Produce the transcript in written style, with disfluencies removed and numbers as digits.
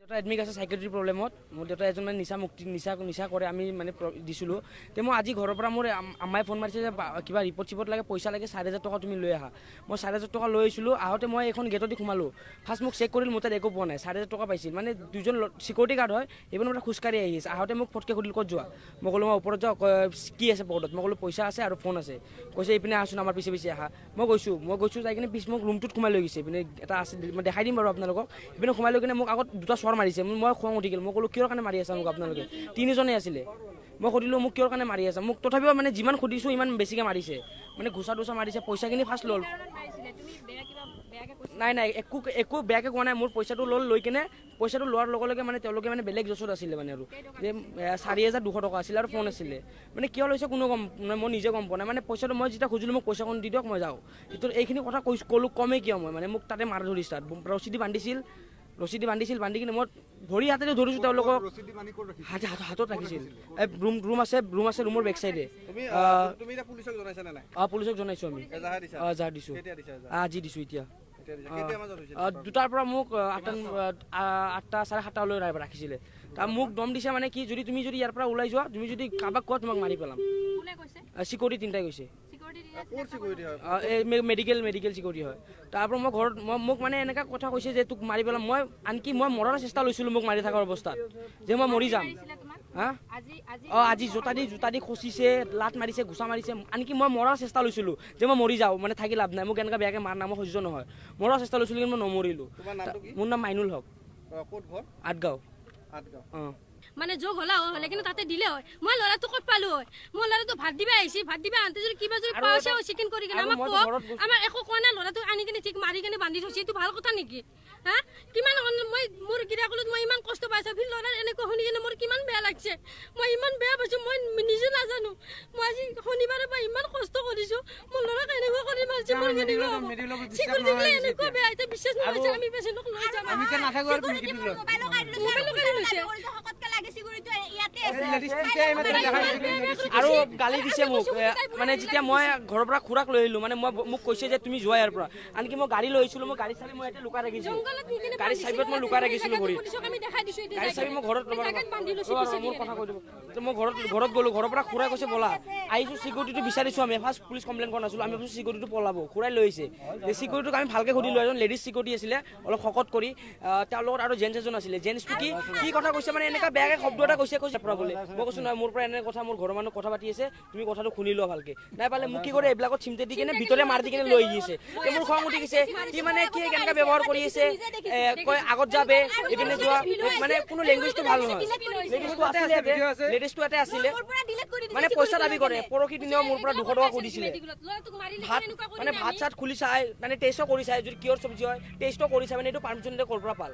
দেউতা এডমিট আছে চাইকেট্ৰি প্ৰব্লেমত। মোৰ দেউতা এজন মানে নিচা মুক্তি নিচা নিচা কৰে, আমি মানে দিছিলোঁ। তে মই আজি ঘৰৰ পৰা মোৰ আম্মাই ফোন মাৰিছে যে কিবা ৰিপৰ্ট চিপৰ্ট লাগে, পইচা লাগে, 4500 টকা তুমি লৈ আহা। মই 4500 টকা লৈ আহিছিলোঁ। আহোঁতে মই এইখন গেটতে সোমালোঁ, ফাৰ্ষ্ট মোক চেক কৰিল, মোৰ তাত একো পোৱা নাই। 4500 টকা পাইছিল, মানে দুজন চিকিউৰিটি গাৰ্ড হয়, এইবোৰ মানে খোজকাঢ়ি আহিছে। আহোঁতে মোক ফটকৈ সুধিল ক'ত যোৱা, মই ক'লোঁ মই ওপৰত যাওঁ। কি আছে পকেটত? মই ক'লোঁ পইচা আছে আৰু ফোন আছে। কৈছে এইপিনে আহাচোন, আমাৰ পিছে পিছে আহা। মই গৈছোঁ যাই কিনে পিছ মোক ৰুমটোত সোমাই লৈ গৈছে। এইপিনে এটা আছে, মই দেখাই দিম বাৰু আপোনালোকক। এইপিনে সোমাই লৈ কিনে মোক আগত দুটা চৰ মাৰিছে। মই খং উঠি গ'ল। মই ক'লোঁ কিহৰ কাৰণে মাৰি আছা মোক আপোনালোকে? তিনিজনে আছিলে। মই সুধিলোঁ মোক কিহৰ কাৰণে মাৰি আছা মোক? তথাপিও মানে যিমান সুধিছোঁ ইমান বেছিকৈ মাৰিছে, মানে ঘোচা টোচা মাৰিছে। পইচাখিনি ফাৰ্ষ্ট ল'ল। নাই নাই, একো একো বেয়াকৈ কোৱা নাই। মোৰ পইচাটো ল'ল, লৈ কেনে পইচাটো লোৱাৰ লগে লগে মানে তেওঁলোকে মানে বেলেগ জচত আছিলে, মানে আৰু যে 4200 টকা আছিলে আৰু ফোন আছিলে। মানে কিয় লৈছে কোনো গম মানে মই নিজে গম পোৱা নাই। মানে পইচাটো মই যেতিয়া খুজিলোঁ, মোক পইচাখন দি দিয়ক মই যাওঁ, সেইটো এইখিনি কথা কৈছোঁ ক'লোঁ কমেই কিয় মই মানে মোক তাতে মাৰ ধৰি ষ্টাৰ্ট। ৰছী দি বান্ধিছিল, ৰছী দি বান্ধিছিল, বান্ধি কিনে মই ভৰি হাতেৰে ধৰিছোঁ তেওঁলোকক। হাতত ৰাখিছিল। এই ৰুম আছে, ৰুম আছে, ৰুমৰ বেক চাইডে। অঁ, পুলিচক জনাইছোঁ আমি। অঁ, এজাহাৰ দিছোঁ, আজি দিছোঁ। এতিয়া 2টাৰ পৰা মোক 8টা 7:30লৈ ৰাখিছিলে। তাৰ মোক দম দিছে, মানে কি যদি তুমি যদি ইয়াৰ পৰা ওলাই যোৱা, তুমি যদি কাৰোবাক কোৱা তোমাক মাৰি পেলাম। চিকিউৰিটি তিনিটাই কৈছে, এই মেডিকেল চিকিউৰিটি হয়। তাৰপৰা মই ঘৰত মই মোক মানে এনেকুৱা কথা কৈছে যে তোক মাৰি পেলাম। মই আনকি মই মৰাৰ চেষ্টা লৈছিলোঁ মোক মাৰি থকাৰ অৱস্থাত, যে মই মৰি যাম। হা, অঁ, আজি জোতা দি খচিছে, লাত মাৰিছে, ঘোচা মাৰিছে। আনকি মই মৰাৰ চেষ্টা লৈছিলোঁ যে মই মৰি যাওঁ, মানে থাকি লাভ নাই, মোক এনেকুৱা বেয়াকৈ মাৰ না, মই সহ্য নহয়। মৰাৰ চেষ্টা লৈছিলোঁ কিন্তু মই নমৰিলোঁ। মোৰ নাম মাইনুল হক, আঠগাঁও। অঁ, মানে যোগ হলা হ'লে কিন্তু তাতে দিলে হয়, মই ল'ৰাটো ক'ত পালো হয়? মোৰ ল'ৰাটো ভাত দিবা আহিছে, ভাত দিবা আনতে যদি কিবা যদি পাইছে চিকেন কৰি কিনে আমাক কওক। আমাক একো কোৱা নাই। ল'ৰাটো আনি কিনে ঠিক মাৰি কিনে বান্ধি থৈছে, এইটো ভাল কথা নেকি? হা, কিমান মই মোৰ গিৰাকুলত মই ইমান কষ্ট পাইছোঁ, ফিৰ ল'ৰাৰ এনেকুৱা শুনি কিনে মোৰ কিমান বেয়া লাগছে। মই ইমান বেয়া পাইছোঁ, মই নিজে নাজানো। মই আজি শনিবাৰৰ পৰা ইমান কষ্ট কৰিছোঁ, মোৰ ল'ৰাক এনেকুৱা কৰি মাৰিছে, মোৰ কেনেকুৱা হ'ব? চিকিউৰিটি এনেকুৱা বেয়া, এতিয়া বিশ্বাস নহৈছে। আমি পেচেণ্টক লৈ যাম। মোবাইলো কাঢ়ি লৈছে। আৰু গালি দিছে মোক, মানে যেতিয়া মই ঘৰৰ পৰা খুৰাক লৈ আহিলোঁ, মানে মই মোক কৈছে যে তুমি যোৱা ইয়াৰ পৰা। আনকি মই গাড়ী লৈ আহিছিলোঁ, মই গাড়ী চাবি মই ইয়াতে লুকাই ৰাখিছিলোঁ, গাড়ী চাবিত মই লুকাই ৰাখিছিলোঁ ভৰিত গাড়ী চাবি। মই ঘৰত, মোৰ কথা কৈ দিব, মই ঘৰত গ'লোঁ। ঘৰৰ পৰা খুৰাই কৈছে ব'লা। আহিছোঁ, চিকিউৰিটিটো বিচাৰিছোঁ। আমি ফাৰ্ষ্ট পুলিচ কমপ্লেইন কৰা নাছিলোঁ, আমি ভাবিছোঁ চিকিউৰিটিটো পলাব। খুৰাই লৈ আহিছে। চিকিউৰিটিটোক আমি ভালকৈ সুধিলোঁ। এজন লেডিজ চিকিউৰিটি আছিলে, অলপ শকত কৰি, তেওঁৰ লগত আৰু জেণ্টছ এজন আছিলে। জেণ্টছটো কি কি কথা কৈছে, মানে এনেকুৱা বেয়াকৈ শব্দ এটা কৈছে, কৈছে পৰা বোলে। মই কৈছোঁ নহয়, মোৰ পৰা এনে কথা, মোৰ ঘৰৰ মানুহ কথা পাতি আছে, তুমি কথাটো শুনি লোৱা ভালকে। নাই পালে মোক কি কৰে, এইবিলাকত চিমটে দি কিনে ভিতৰে মাৰি দি কিনে লৈ আহিছে। মোৰ খং উঠি গৈছে। সি মানে কি কেনেকুৱা ব্যৱহাৰ কৰি আছে, কয় আগত যাবে, এইপিনে যোৱা, মানে কোনো লেংগুৱেজটো ভাল নহয়। লেডিজটো আছিলে, লেডিজটো এটা আছিলে, মানে পইচা দাবী কৰে। পৰহি দিনেও মোৰ পৰা 200 টকা সুধিছিলে। ভাত মানে ভাত চাত খুলি চাই, মানে টেষ্টো কৰি চাই, যদি কিহৰ চব্জি হয় টেষ্টো কৰি চাই, মানে এইটো পাৰ্মিশ্যন ক'ৰ পৰা পাল?